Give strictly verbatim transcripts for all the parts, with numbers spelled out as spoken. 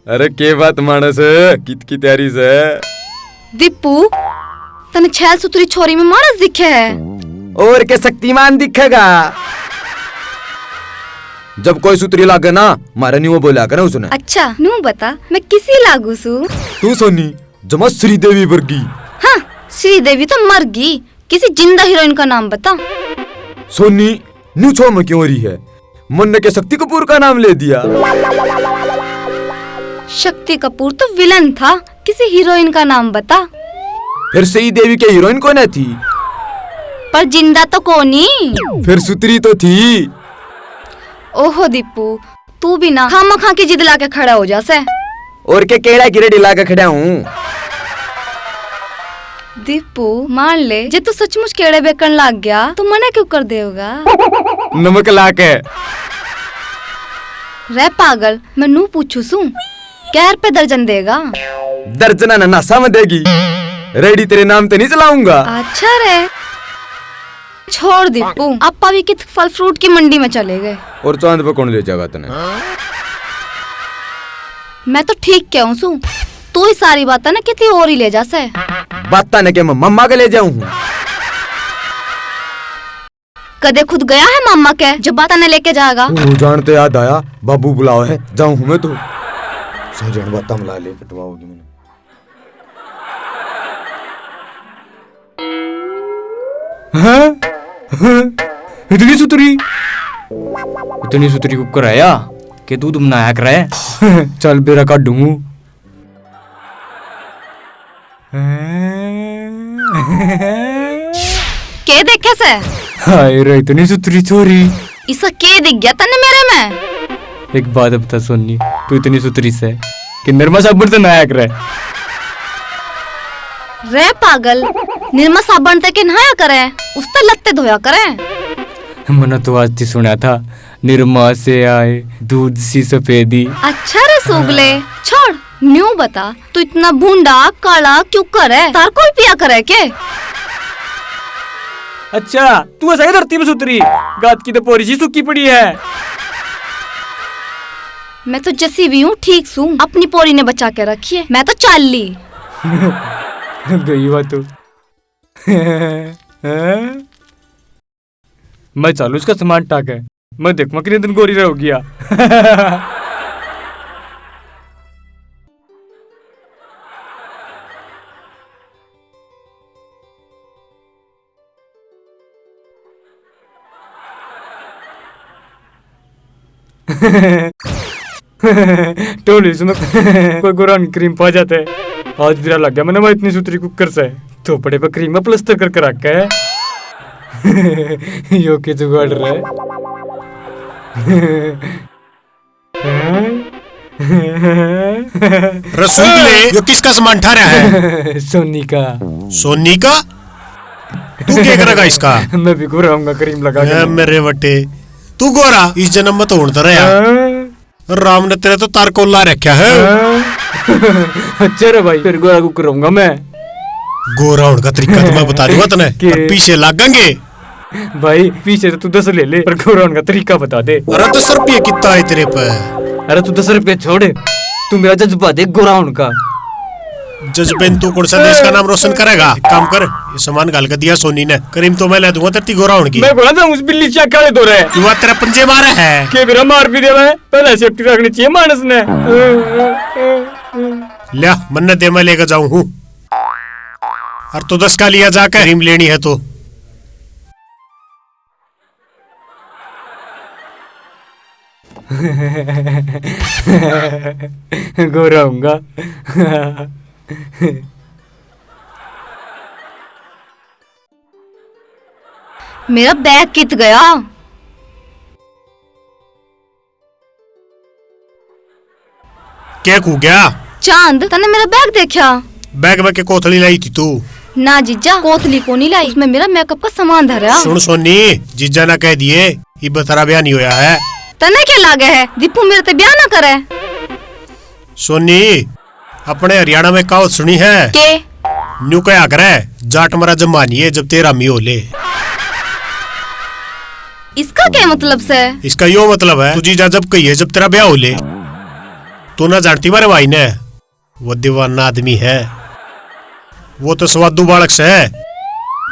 अरे के बात मानस, कित की तैयारी से? दीपू, तने छैल सुथरी छोरी में मानस दिखे है? और के शक्तिमान दिखेगा? जब कोई सुथरी लागे ना, मारे न्यू बोला करे उसने। अच्छा, न्यू बता, मैं किसी लागू सू? तू सोनी, जमा श्रीदेवी वर्गी। हाँ, श्रीदेवी तो मर गई, किसी जिंदा हीरोइन का नाम बता। सोनी, न्यू छो में क्यों रही है? मन ने के शक्ति कपूर का नाम ले दिया? शक्ति कपूर तो विलन था, किसी हीरोइन का नाम बता। फिर श्रीदेवी के हीरोइन कौन थी? पर जिंदा तो कोनी। फिर सुथरी तो थी। ओहो दीपू, तू भी ना खामखा की जिद लाके खड़ा हो जा से। और के केड़ा की रेडी लाके खड़ा हूँ। दीपू, मान ले, जे तू सचमुच केड़े बेकण लाग गया, तो मना क्यों कर देगा? नमक लाके। रे पागल, मैं नू पूछू सूं, कै रुपए दर्जन देगा? दर्जना ना नशा में देगी, रेडी तेरे नाम ते नहीं चलाऊंगा। अच्छा रे, छोड़ दीपू, आपा भी कित फल फ्रूट की मंडी में चले गए। और चांद पे कौन ले जाएगा तने? मैं तो ठीक कहूं सूं, तू ही सारी बातें ना कितनी और ही ले जा से। बातें ने के मैं मम्मा के ले जाऊं हूँ। कदे खुद गया है मामा के जो बातें ने लेके जाएगा? वो जान तो याद आया, बाबू बुलाओ है, जाऊं हूँ मैं तो। सही जन बातें मिला ले, पटवा होगी मैंने। हैं? हैं? इतनी सुथरी? इतनी सुथरी कुकर है या? के दूध बनाया करे? चल बेरा काढूं। के देखे से? हाय रे, इतनी सुथरी छोरी। इसा के दिख गया तन्ने मेरे में? एक बात बता सोनी, तू इतनी सुथरी से कि निरमा साबुन से नहाया करे? रे पागल, निरमा साबुन ते के नहाया करे, उस ते लत्ते धोया करे। मने तो आज ती सुना था, निरमा से आए दूध सी सफेदी। अच्छा रे सोगले, छोड़, न्यू बता, तू इतना भूंडा काला क्यों करे? तार कोई पिया करे के? अच्छा, तू ऐसा ही धरती में सुतरी? गात की तो पोरी सी सूखी पड़ी है। मैं तो जसी भी हूँ ठीक सूं, अपनी पोरी ने बचा के रखी है, मैं तो चाल ली। गई बात तो। मैं चालू इसका सामान टाके, मैं देखूंगा कितने दिन गोरी रहोगी या। टोली सुनो, कोई गोरान क्रीम पा जाते। आज बुरा लग गया मैंने, मैं इतनी सुथरी कुकर से थोपड़े पे क्रीम में प्लास्टर करके रखा है। यो के जुगाड़ रहे। रसूल ने यो किसका सामान ठा रहा है? सोनी का। सोनी का? तू क्या करेगा इसका? मैं भी गोरा होऊंगा क्रीम लगा के। ए, मेरे वटे, तू गोरा इस जन्म में तो होता रहा। हाँ। राम ने तेरे तो तारकोला रखा है। हाँ। अच्छा रे भाई, फिर गोरा को करूंगा मैं। गोरा होने का तरीका तो मैं बता दूंगा तने, के? पर पीछे लागेंगे। भाई, पीछे तो तू दस ले ले, पर गोरा होने का तरीका बता दे। अरे, दस रुपये कितना है तेरे पे? अरे, तू दस रुपये छोड़, तू मेरा जज्बा दे गोरा होने का। जज्बे ने तू कौन सा देश का नाम रोशन करेगा? एक काम कर, ये सामान घाल के दिया सोनी ने, क्रीम तो मैं ले दूंगा तेरी गोरा होने की। मैं कौन जाऊं उस बिल्ली चेक काले दो रहे। तू तेरा पंजे मारे है। के मेरा मार भी देवे, पहले सेफ्टी रखनी चाहिए मानस ने। लिया, मन्ने दे, मैं लेकर जाऊं हूँ। और तो दस का लिया जाकर, क्रीम लेनी है तो। गोरा होऊंगा। मेरा बैग कित गया? क्या खो गया? चांद, तने मेरा बैग देखा? बैग में के कोथली लाई थी तू? ना जीजा, कोथली को नहीं लाई, उसमें मेरा मेकअप का सामान धरा। सुन सोनी, जीजा ना कह दिए, इब थारा ब्याह नहीं होया है। तने क्या लागे है, दीपू मेरे ते ब्याह ना करे? सोनी, अपने हरियाणा में कहावत सुनी है? के? न्यू कहा करे, जाट मरा जम्मा नहीं है, जब तेरा मी हो ले। इसका क्या मतलब से? इसका यो मतलब है, तू जीजा जब कही है, जब तेरा ब्याह हो ले। तू ना जानती मारे भाई ने, वो दीवाना आदमी है। वो तो स्वादू बालक से है।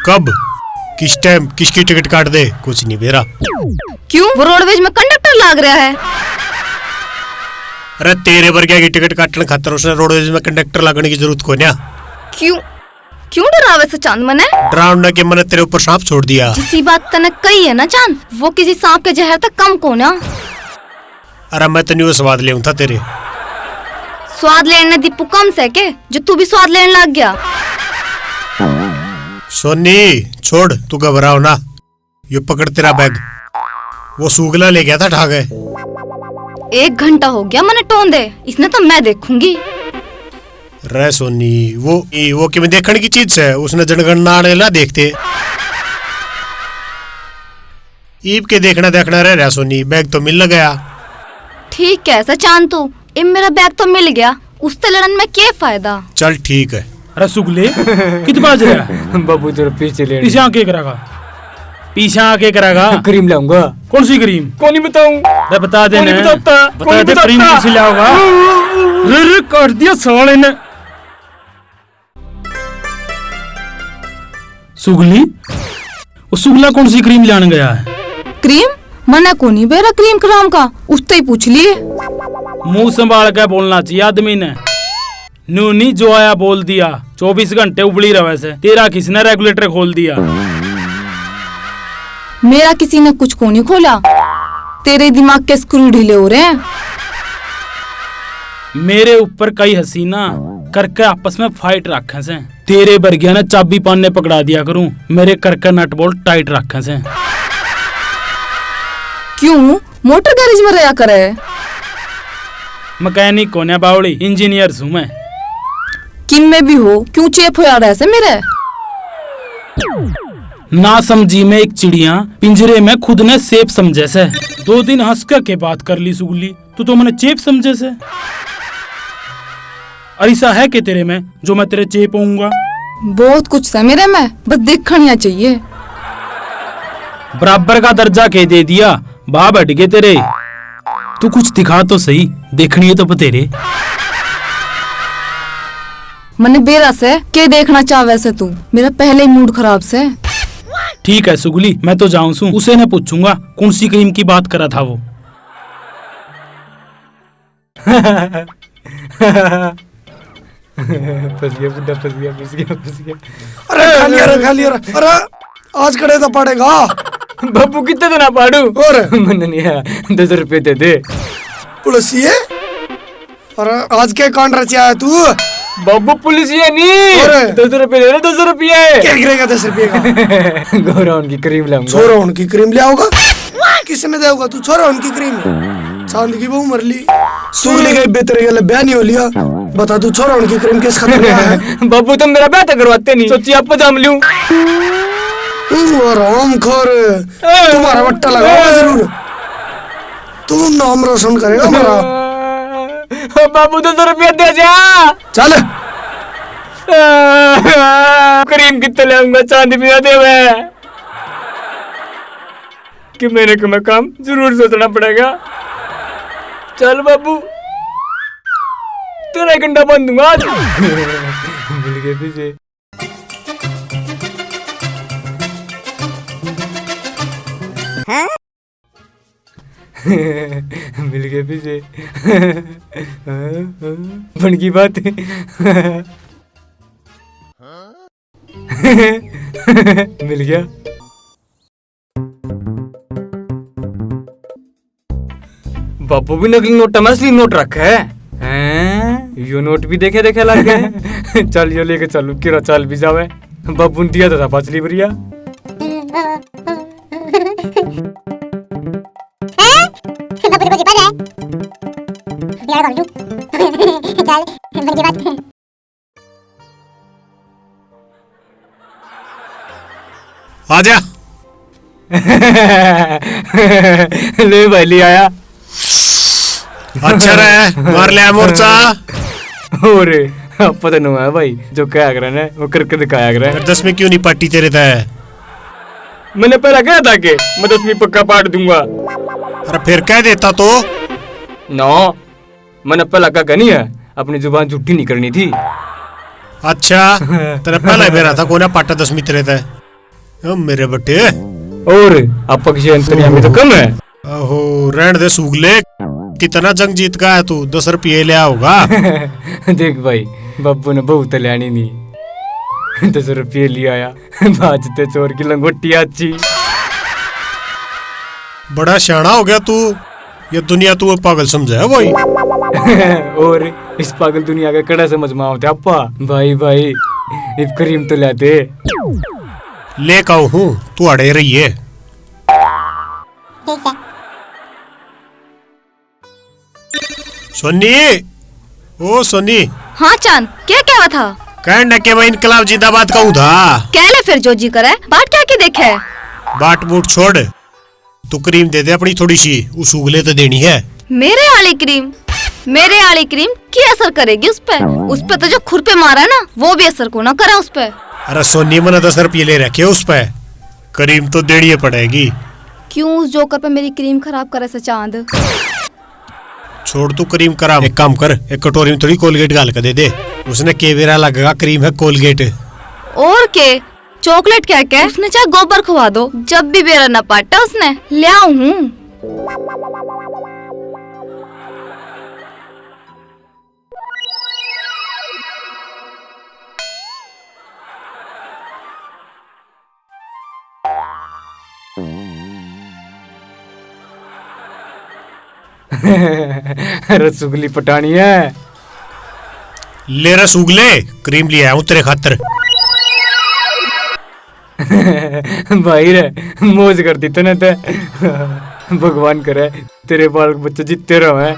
कब, किस टाइम, किसकी टिकट काट दे, कुछ नहीं बेरा। क्यों, वो रोडवेज में कंडक्टर लाग रहा है? अरे, तेरे वर्गिया की टिकट काटने खातर उसने रोडवेज में कंडक्टर लागने की जरूरत कोन्या। क्यों, क्यों डरावे से चांद मने? डरावना के मैंने तेरे ऊपर सांप छोड़ दिया। जिसी बात तने कही है ना चांद, वो किसी सांप के जहर तक कम कोन्या। अरे, मैं तो न्यू स्वाद लेऊं था तेरे। स्वाद लेने दीपू कम से के, जो तू भी स्वाद लेने लग गया? सोनी, छोड़, तू घबराओ ना। यो पकड़ तेरा बैग, वो सूगला ले गया था ठाके। एक घंटा हो गया मने टोंदे, इसने तो मैं देखूंगी। रे सोनी, वो, वो किमें देखण की चीज से, उसने जनगणना आने ना देखते। ईब के देखना देखना रह रहा सोनी, बैग तो मिल गया। ठीक कह सै चांद तू, इब मेरा बैग तो मिल गया, उससे लड़न में के फायदा? चल ठीक है। अरे सुगले, कित बाज रहा है? बाबू तेरे पीछे लेने। पीछे आके करेगा, पीछे आके करेगा। क्रीम लाऊंगा। कौन सी क्रीम? कौन नहीं बताऊं? अरे बता दे कौन नहीं ना। बताता? बता कौन नहीं दे, क्रीम बताता? कौन सी लाओगा? रे, रे, काट दिया साले ने। सुगली, वो सुगला कौन सी क्रीम लाने गया है? क्रीम? मने कोनी बेरा क्रीम क्राम का, उसते ही पूछ लिए। मुंह संभाल के बोलना चाहिए आदमी ने। न्यू नी जो आया बोल दिया, चौबीस घंटे उबली रहे से। तेरा किसने रेगुलेटर खोल दिया? मेरा किसी ने कुछ कोनी खोला, तेरे दिमाग के स्क्रू ढीले हो रहे हैं। मेरे ऊपर कई हसीना करके आपस में फाइट रखे से। तेरे बरगिया ने चाबी पाने पकड़ा दिया करूं, मेरे करके नट बोल्ट टाइट रखे से। क्यों, मोटर गैरेज में रहा करे? मैकेनिक कोन्या बावली, इंजीनियर सूं मैं। किम में भी हो, क्यों चेप होया रह से मेरे? ना समझी मैं एक चिड़िया, पिंजरे में खुद ने सेफ समझे से। दो दिन हंस के, के बात कर ली सुगली, तू तो मने चेप समझे से। अरिसा है के तेरे में जो मैं तेरे चेप होऊंगा? बहुत कुछ है मेरे में, बस देखनिया चाहिए। बराबर का दर्जा के दे दिया, बाप हट गए तेरे। तू कुछ दिखा तो सही, देखनी है तो बतेरे। मने बेरा से के देखना चाहवे से तू, मेरा पहले ही मूड खराब से। ठीक है सुगली, मैं तो जाऊं सूं, उसे ने पूछूंगा कौन सी क्रीम की बात करा था वो। फंस गया बुड्ढा, फंस गया, फंस गया, फंस गया। अरे खा लिया रे, खा लिया रे। अरे आज कड़े तो पड़ेगा। बाबू कितने तो ना पाड़ू। और? मन नहीं है, दस रुपए दे दे। पुलिस ये? अरे आज के कांड रचा है तू? बाबू पुलिस ये नहीं। और? दस रुपए दे रहे, दस रुपए। क्या गिरेगा दस रुपए का? गोरा उनकी क्रीम लाऊंगा। छोरा उनकी क्रीम ले आओगा। किसने देगा तू छोरा उनकी क्रीम? चांद की बहू मर ली। सुगली का इब्बे तेरे गले ब्याह नहीं हो लिया। बता तू छोरा उनकी क्रीम किस खातिर लाया है? बाबू तुम मेरा ब्याह तो करवाते नहीं, सोची आप जाम लूं। तू हराम खोर, तुम्हारा बट्टा लगाऊंगा जरूर। तू नाम रोशन करेगा हमारा। बाबू दो सौ रुपया दे जा। चल। क्रीम कितने लाऊंगा, चांद भी ना देवे। कि मेरे को मैं काम जरूर सोचना पड़ेगा। चल बाबू, तेरा गंडा बांध दूंगा आज। मिल गए पीछे। मिल गए पीछे। बन की बात। मिल गया। बापू भी नकली नोट में असली नोट रखे है। हैं? यो नोट भी देखे देखे लग गए। चल यो लेके चलू, किरा चाल भी जावे। बापू ने दिया तो था पाछली बरिया। हैं? बापू तो कुछ पता है। यार बाबू। चल, बन की बात। आजा। ले भाई, ले आया। अच्छा रहे, मार लिया मोर्चा। और पता नहीं है भाई, जो कहा करे ना, वो करके दिखाया करे। फिर दसवीं क्यों नहीं पाटी तेरे तय? मैंने पहला कहा था कि मैं दसवीं पक्का पाट दूंगा। अरे फिर कह देता तो। ना। मैंने पहला कहा नहीं है, अपनी जुबान झूठी नहीं करनी थी। अच्छा, तेरे पहला बेरा था कोना पाटा दसवीं तेरे ते। ओ मेरे बट्टे। और आपा किसी अंतर्यामी तो कम है। ओहो, रहन दे सूगले, कितना जंग जीत का है तू, दस रुपये लिया होगा। देख भाई, बाबू ने बहुत तो लेनी नहीं, दस रुपये ले आया, भाजते चोर की लंगोटी आची। बड़ा सियाना हो गया तू, ये दुनिया तू पागल समझे है भाई। और इस पागल दुनिया के कड़ा समझ में आवते आपा। भाई, भाई, इब करीम तो ला दे। ले काऊ हूँ, तू अड़े रहिए। ठीक है। सोनी, ओ सोनी। हाँ चांद, क्या कहवा था? कहन न के मैं इनकलाब जिंदाबाद कहूँ था। कह ले फिर जो जी करे, बाट क्या की देखे? बाट बूट छोड़, तू क्रीम दे दे अपनी थोड़ी सी, उस उगले तो देनी है। मेरे आली क्रीम? मेरे आली क्रीम की असर करेगी उस पे? उस पे तो जो खुरपे मारा है ना, वो भी असर को ना करे उस पे। अरे सोनी, मैंने दस रुपये ले रखे उस पे, क्रीम तो देनी ही पड़ेगी। क्यों उस जोकर पे मेरी क्रीम खराब करे से चांद? छोड़ तू क्रीम खराब, एक काम कर, एक कटोरी में थोड़ी कोलगेट घाल के दे दे, उसने के बेरा लगेगा क्रीम है कोलगेट। और के, चॉकलेट क्या क्या, उसने चाहे गोबर खवा दो, जब भी बेरा ना पाटा उसने, ले आऊं हूँ। अरे सुगली पटानी है। ले रे सुगले, क्रीम ले आया हूँ तेरे खातर। भाई रे, मौज कर दी तने ते। भगवान करे तेरे बालक बच्चे जीते रहे।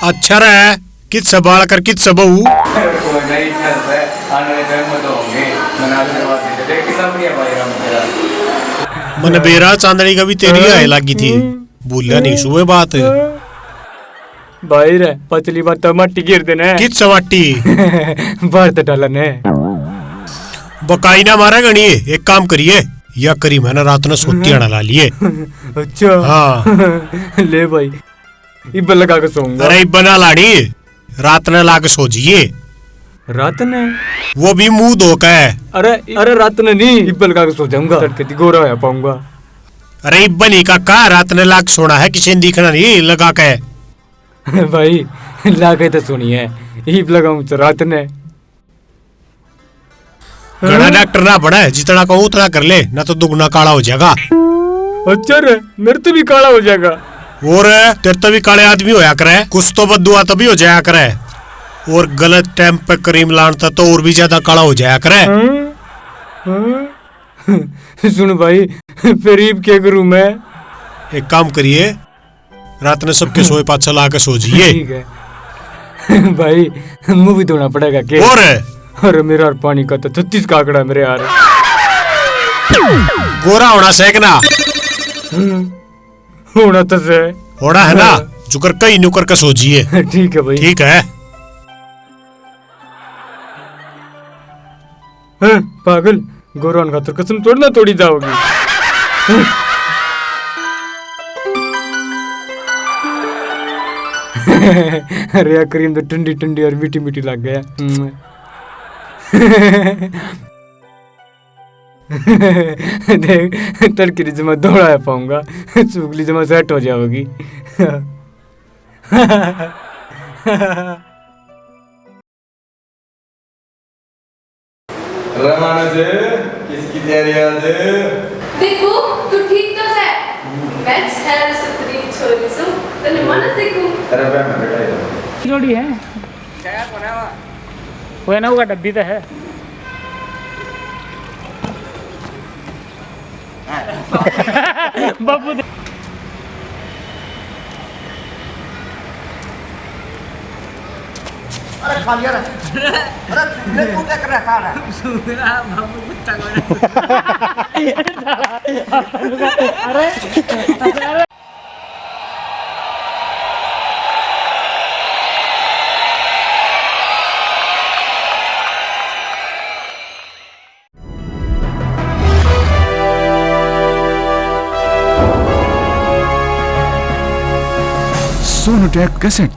अच्छा रे, कित से बालक और कित से बहू? कोई नहीं, इतना से आने वाले जन्म तो होंगे। मैंने आशीर्वाद दे दिया। देख कितना बढ़िया भाई राम तेरा। मन बेरा चांदनी का भी तेरी आए लागी थी। भूलिया नहीं सुबह बात। भाई रे, पचली बात तो माटी गिर देने। कित से माटी? बाहर तो डाला ने। बकाई ना मारा गणी, एक काम करिए, या करी मैंने रात ने सोती आना ला लिए। अच्छा। हाँ। ले भाई, इब्बे लगा के सोऊंगा। अरे इब्बे ना लाड़ी, रात ने ला के सो जाइए। रात ने? वो भी मुंह धो के। अरे, अरे रात ने नहीं, इब्बे लगा के सो जाऊंगा, तड़के ती गोरा होया पाऊंगा। अरे इब्बे नहीं काका, रात ने ला के सोना है, किसी ने दिखना नहीं लगा के। भाई, ला के तो सोनी है, इब लगाऊं तो रात ने। घणा हाँ? डॉक्टर ना बने, जितना कहूँ उतना कर ले, ना तो दुगना काला हो जाएगा। अच्छा रे, मेरे तो भी काला हो जाएगा। और तेरे तो भी काले आदमी होया करे, कुछ तो बददुआ तो भी हो जाया करे। और गलत टाइम पे क्रीम लानता तो और भी ज्यादा काला हो जाया करे। हाँ? हाँ? सुन भाई, फिर इब क्या करूँ मैं? एक काम करिए, रात ने सबके सोए पाछे ला के सो जाइए। ठीक है। भाई, मुंह भी धोना पड़ेगा के? और? अरे, मेरा और पानी का तो छत्तीस का आंकड़ा है मेरे यार। गोरा होना से कि ना? हम्म, होना तो से। होना है ना? हाँ। जुकर कहीं नुकर के सो जाइए। ठीक है भाई। ठीक है। हैं, पागल, गोरा होण खातर कसम थोड़ी ना तोड़ी जाओगी। अरे, या क्रीम तो ठंडी ठंडी और मीठी मीठी लग गया। देख, तड़के री जमा दौड़ा पाऊंगा, सुगली जमा सेट हो जाओगी। रमानंद, किसकी तैयारी आज? देखो, तू ठीक तो सै। मैं छह सतरी छोरी सू, तन्ने मानस देखूं। अरे बे, मैं बेटा ही हूँ। जोड़ी है। वो है ना, वो डब्बी तो है। बाबू दे- अरे खा लिया रे। अरे तू क्या कर रहा है, कहाँ है? सुना बाबू कुत्ता को। अरे, अरे। Sonotech cassette।